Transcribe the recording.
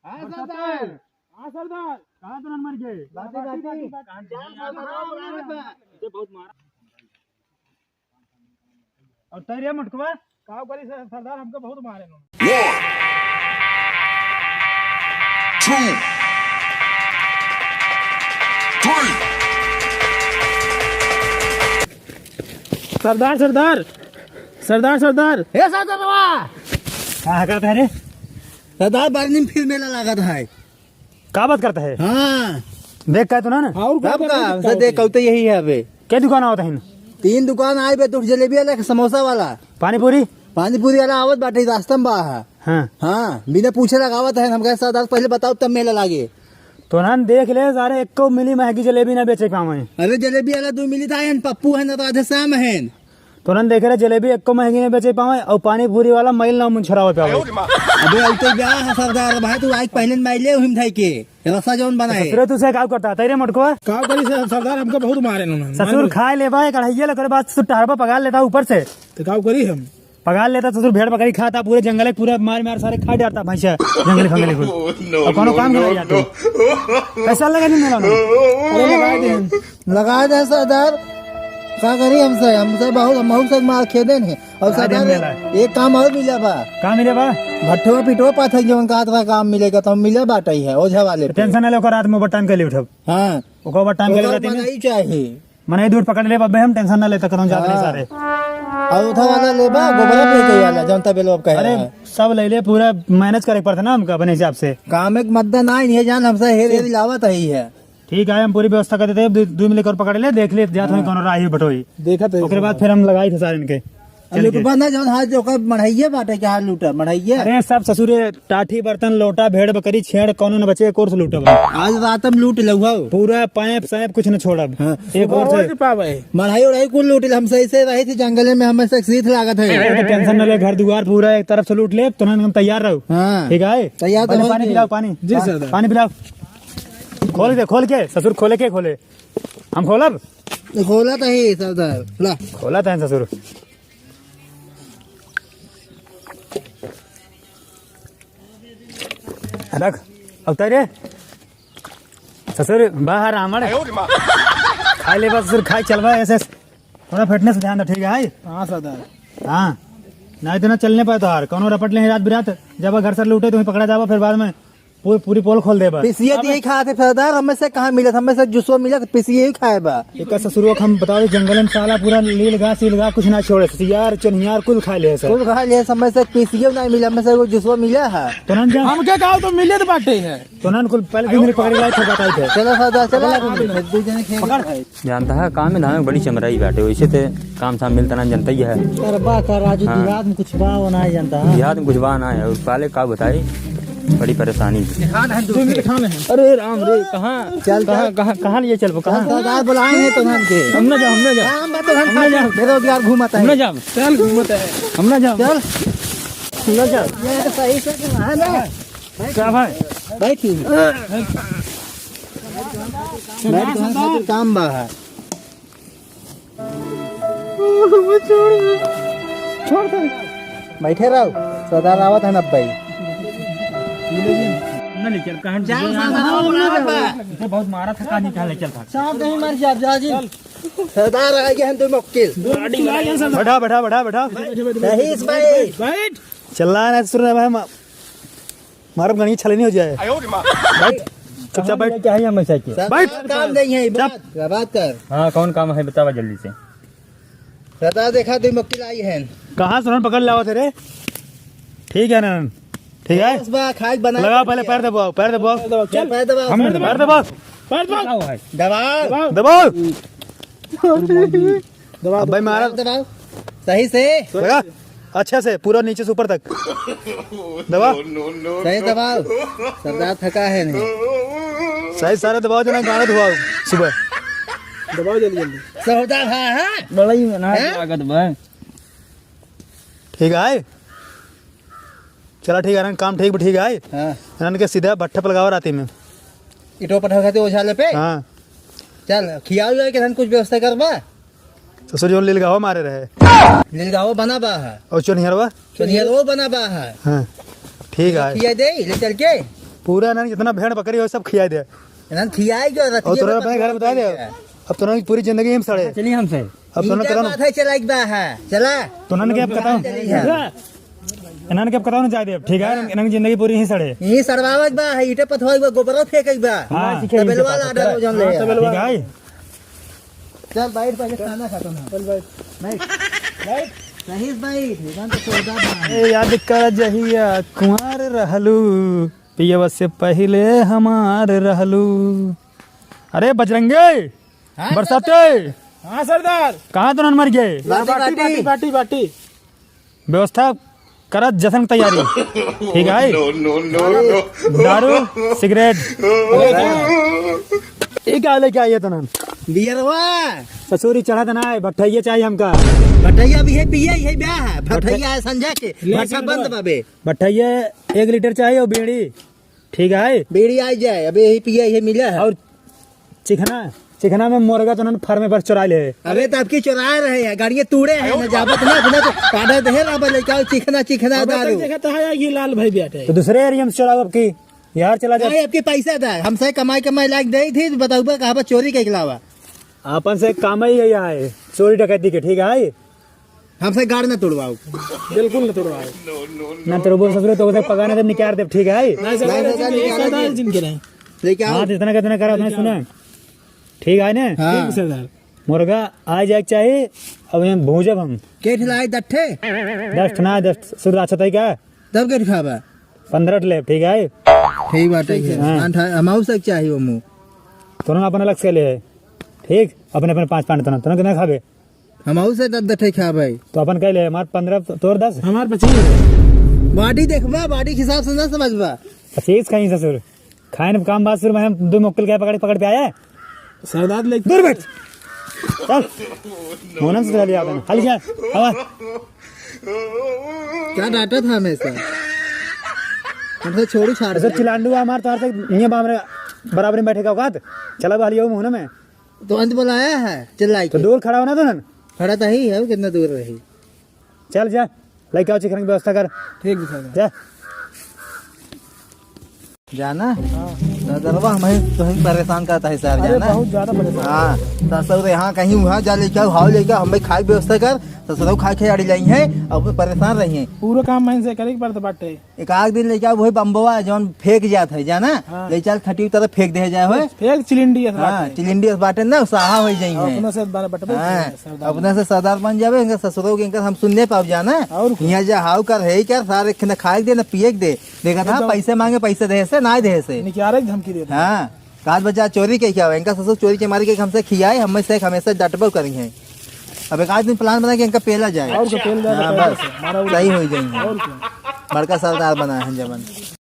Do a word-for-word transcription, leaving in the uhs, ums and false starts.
हाँ सरदार। हाँ सरदार। कहाँ तो नंबर के? बाटी, बाटी। ये बहुत मारा। और तैरे मटकवा? काव करी सर-, सरदार हमके बहुत मारे लो। One, two, three। सरदार, सरदार, सरदार, सरदार। ए सरदारवा! का कहत है रे? सरदार, बरनी में फिर मेला लागत है। का बात करत है? हाँ। देख का तो ना ना। और का तब का? हमसे देख, कौते यही है अबे। के दुकान आवत है? तीन दुकान आए बे, दो जलेबी वाला, एक समोसा वाला। पानी पूरी? पानी पूरी वाला आवत बाटे, रास्ता में बा है। हाँ। हाँ, बिना पूछे लगावत है। हम कहे, "सरदार, पहले बताओ, तब मेला लागे।" तो ना देख ले सारे, एको मिली महंगी जलेबी ना बेचे पावे। अरे, जलेबी वाला दो मिली था, एहन पप्पू है ना, राधे श्याम है। तो ना देख ले, जलेबी एको महंगी ना बेचे पावे, और पानी पूरी वाला मैल ना मुंह छुड़ावे पावे। अबे, अउते जा है सरदार भाई, तू आज पहले मैले उहिम धाई के। रसा जौन बनाए। ससुरे तू से काव करता, तैरे मटकवा? काव करी सर-, सरदार हमको बहुत मारे उन्होंने। ससुर मारे। खाए लेबा, एक अढ़ैया लेकर बाद तू टहरबा पगार लेता ऊपर से। तो काव करी हम? पगार लेता ससुर, भेड़ बकरी खाता, पूरे जंगल के पूरा मार मार सारे खा डालता भैंसा, जंगली फंगली को। No, और कोनो no, काम no, नहीं आता। No। पैसा लगा नहीं मिला ना। अरे लगाए दे। लगाए दे सरदार, का करी हमसे, हमसे बहुत, हम बहुत से मार खेदे हैं। और लगाए दे सरदार, मिला। एक काम और मिला बा। का मिले बा? भट्ठो पिटो पाथे जौन का, का काम मिलेगा तो मिले बाटे है, ओझा वाले पे। टेंशन ना ले, ओकर रात में ओवर टाइम कर ले उठब। हाँ। ओकर ओवर टाइम कर ओकर लेबा तीन। बनाई चाहिए। मने दूर पकड़ ले बब्बे, हम टेंशन ना लेता करो, जात नहीं हाँ। सारे। और उठा वाला लेबा, गोबरा पे के वाला, जनता बेलो अब कहे अरे, रहा है। सब ले ले, पूरा मैनेज करे पड़ता ना हमका अपने हिसाब से। काम एक मद्दा ना, ये जान हमसे हेर हेर लावत है, ही है। ठीक है, हम पूरी व्यवस्था कर देते हैं, दू, दू मिनट और पकड़ ले, देख ले, जात होई हाँ। कौनो राही बटोई। देखा तो ओकरे बाद फिर हम लगाई थे सारे इनके। चल के। लुटबा ना जौन हाथ जो ओकर मढ़ाइए बाटे के हाथ लूटा, मढ़ाइए। अरे सब ससुरे टाठी बर्तन लोटा भेड़ बकरी छेड़ कौनो न बचे, एक ओर से लूटब। आज रात हम लूट लउहा। पूरा पाइप साइप कुछ न छोड़ब। हाँ। एक ओर से। पावे। मढ़ाई उढ़ाई कुल लूट ले, हम सही से रही थी जंगले में, हमें से सीख लागत है। अरे टेंशन न ले, घर दुआर पूरा एक तरफ से लूट ले, तुरंत हम तैयार रहो। हाँ। ठीक है? तैयार तो पहले हो पानी गए। पिलाओ, पानी। जी सर। पानी पिलाओ। खोल दे, खोल के, ससुर खोले के खोले। हम खोलब? खोला तो ही सरदार, ला। खोला तो है ससुर। रख, अब तैरे। ससुर, बाहर आमड़। आयो रे माँ। खाई लेबा ससुर, खाई चलबा ऐसे। थोड़ा फिटनेस ध्यान दे, ठीक है? हाँ सरदार। हाँ। नहीं तो ना चलने पाए तोहार। कौनो रपट ले रात बिरात। जब घर से लूटे तो वहीं पकड़ा जाबा, फिर बाद में पूरी, पूरी पोल खोल देबा। पीसीए तो यही खाए थे सरदार, हमें से कहाँ मिलत, हमें से जूसो मिलत, पीसीए ही खाए बा। एक ससुरो के हम बता दे, जंगल में साला पूरा लील गा, सील गा, कुछ ना छोड़े। सियार, चनियार कुल खा ले सर। कुल खा ले, हमें से पीसीए नहीं मिला, हमें से वो जूसो मिला है। तो ना जा। हमके कहा तो मिले तो बाटे है। तो ना कुल पहले दो मिनट पकड़ के लाए, फिर बताई थे। चलो सरदार, चलो। पकड़। दो जने खेल पकड़। भाई। जानता है, काम में धाम में बड़ी चमराई बाटे, वैसे ते काम धाम मिलता ना, जनता ही है। करबा का राजू, हाँ। देहात में कुछ बा, वो ना जानता है। देहात में कुछ बा ना है, और साले का बताई, बड़ी परेशानी है। अरे राम रे, कहाँ, चल, कहाँ, चल। कहाँ, कहाँ लिए चलबो, कहाँ? चल, सरदार बुलाए हैं तो हम के। हम ना जाओ, हम ना जाओ। हम ना जाओ। बेरोजगार घूमत है। हम ना जाओ। चल, घूमत है। हम ना जाओ। चल। हम ना जाओ। ये सही से घुमा है ना। क्या भाई? बैठ। बैठ, तोहन खातिर काम बा है। छोड़ दे। बैठे रहो, सरदार आवत है ना भाई। ना ले चल, कहाँ जा, जा, जा, जा, जा, जा। इसे बहुत मारा था, कहाँ निकाल ले चल था। साहब नहीं मर जा, जा जी। सरदार आ गए हैं, दो मुक्किल। बैठा, बैठा, बैठा, बैठा। रहीस भाई। बैठ। चिल्ला ना, सुन रहा भाई, मा-, मारो गणित छले नहीं हो जाए। आयो रे माँ। बैठ, चुपचाप बैठ। क्या है हमेशा की? सब बैठ। काम नहीं है, चुप। बात, बात कर। हाँ, कौन काम है बतावा जल्दी से। दादा देखा, दो मुक्किल आई है। कहाँ से उन्होंने पकड़ लावा थे रे? ठीक है ना, ठीक है? बस बा, खाए बना लगाओ, के पहले दिया। पैर दबाओ, पैर दबाओ। चल, पैर दबाओ। हम पैर दबाओ। पैर दबाओ। पैर दबाओ। दबाओ। दबाओ। दबाओ। अब भाई मारा। दबाओ। सही से। लगा? अच्छे से, पूरा नीचे से ऊपर तक। दबा। सही दबाओ। सरदार थका है नहीं। सही सारे दबाओ, जो ना गाना धुआओ सुबह। दबाओ जल्दी जल्दी। सरदार, हाँ, हाँ। बड़ा ही मेहनत हैं? लागत बा। ठीक है। चला ठीक है, काम ठीक, ठीक है। हाँ। इन्हन के सीधा भट्ठे पर लगावा राती में। इटो पठा खाते ओझाले पे? हाँ। चल, खियाल जाए के कुछ व्यवस्था करबा। ससुर जौन लीलगावा मारे रहे। लीलगावा बना बा है। और चोनिहरवा? चोनिहरवा बना बा है। हाँ, ठीक है। खिया दे, ले चल के। पूरा इन्हन जितना भेड़ बकरी हो, सब खियाइ दे। इन्हन खियाइ जो रतिये और तोरा में अपने घर बता दे। अब तोरा पूरी जिंदगी हम सड़े। चलिए हमसे। अब तोरा इनका कतौ बात है, चला एक बार है, चला। तोरा के अब कतौ। चलिए। इन्हन के अब कतौ न जाए दे, ठीक है? इन्हन की जिंदगी पूरी ही सड़े। यही सड़वावे के बा, है ईंटे पथवावे के बा, गोबरो फेंके के बा। हाँ। तबेलवा ला डालो जौन ले। हाँ, तबेलवा। ठीक है? चल बैठ, पहले खाना खत्म हो। चल बैठ। बैठ। बैठ। सही से बैठ, एकदम तो सौदा बना। ए, याद कर जहिया कुंवार रहलू, पियवा से पहिले हमार रहलू। अरे बजरंगे, हाँ, बरसाते। सरदार। हाँ, सरदार। कहाँ तो नन मर गए? बाटी, बाटी, बाटी, बाटी। बाटी, बाटी। व्यवस्था करत जश्न की तैयारी। ठीक है? No, no, no, no। दारू, सिगरेट। ये क्या लेके आइए तो नन? बियरवा। ससुरी चढ़त ना है, भट्ठैया चाहिए हमका। भट्ठैया भी है, पिए है, ब्याह है। भट्ठै- भट्ठैया है संझा के, ले भट्ठा सिगरेट बंद बा। बाबे। भट्ठैया एक लीटर चाहिए और बीड़ी। ठीक है। बीड़ी आ जाए, अबे यही पिया, यही मिला है। और चिखना, चिखना में मुर्गा तो उन्होंने फार्मे पर चुरा ले। अबे तो आपकी चुरा रहे हैं, गाड़ियाँ तूड़े हैं, ना जाबत ना, अपना तो काढ़ा दे रहा बा, लेके आओ चिखना, चिखना अबे दारू। तक देखा तो है, ये लाल भाई बैठे। तो दूसरे एरिया में चुराओ आपकी, यार चला जाओ। नहीं, आपकी पैसा दा, हमसे कमाई, कमाई लाग दे थी, बताऊबा कहाँ पर चोरी के अलावा। अपन से काम ही यही है, चोरी डकैती के, ठीक है? हमसे गाड़ न तोड़वाओ। बिल्कुल न तोड़वाओ। ना तोड़बो ससुरे, तो उसे पगार न देब, निकाल देब, ठीक है? नहीं सर, नहीं, नहीं, नहीं, नहीं, सरदार नहीं। जिनके नहीं। लेके आओ। हाँ, तो इतना कितना करा, उतना लेके आओ। सुना। ठीक है ना? हाँ। ठीक सरदार। मुर्गा आ जाए के चाही, अब यहाँ भूजब हम। के ठिलाई दट्ठे? दस ठे ना, दस ठे शुद्ध अच्छा तरीका। तब के खाबा? पन्द्रह ठे लेब, ठीक है? ठीक बात है। ठीक है। हाँ। आठ, हम आऊ सक चाही वो मुँह। तोरन अपन अलग से ले है। ठीक? अपने, अपने पाँच पाँच तोरन, तोरन कितना खाबे? हमहू से दस दठे खा भाई। तो अपन कह ले, हमार पन्द्रह तो-, तोर दस। हमार पच्चीस। बॉडी देखबा, बॉडी के हिसाब से ना समझबा। पच्चीस कहीं ससुर। खाए न काम बात ससुर, मैं दो मुक्कल क्या पकड़, पकड़ पे आया है? सरदार लेके दूर बैठ। चल। मोनम से चली आता है। हल क्या? हवा। क्या डांटा था हमेशा? हमसे छोड़ू छाड़ ऐसे दे। चिलांडू हमार तोहर से ये बामरे बराबर में बैठे का औकात? चला बा हलियो मुँह में। तो अंत बुलाया है, चिल्लाई तो के। दूर खड़ा होना तो ना। खड़ा तो ही है, कितना दूर रही। चल जा, लेके आओ, चिखना की व्यवस्था कर। ठीक है, सर। जा। जाना? हाँ। तो दरवा हमें तो ही परेशान करता है सर, अरे, जाना? बहुत ज्यादा परेशान। हाँ, तो सर यहाँ कहीं वहाँ जा लेके आओ, हाव लेके आओ, हम भाई खाए की व्यवस्था कर, तो सर खाए के आड़ी लाई है, अब परेशान रही है। पूरा काम मैं से करे के पड़त बाटे। एक आध दिन लेके आओ, वही बम्बवा जौन फेंक जात है, जाना? हाँ। ले चल, खटी उतर फेंक दे जाए होए। फेंक चिलिंडी अस हाँ, बाटे। चिलिंडी अस बाटे ना, साहा हो जाई और है। अपने से बारे बटबे हाँ, करे, सरदार। अपने से सरदार बन जावे, इनका ससुरो के, इनका हम सुनने पाओ, जाना? और क्या? यहाँ जा हाउ कर, है ही कर, सारे के ना खाए के दे, ना पिए के दे। देखा था, एकदम। पैसे मांगे, पैसे दे से, ना दे से। निकारे की धमकी देता है। हाँ। काज बजा चोरी के क्या हुआ? इनका ससुर चोरी के मारी के हमसे खियाए, हमें से हमेशा डटबो करी हैं। अब एक आध दिन प्लान बना के इनका पेला जाए। और क्या पेल जाए, हाँ, पेल बस। जाए। मारा उड़ा। सही हो जाएंगे। और क्या? बड़का सरदार बना है जवन।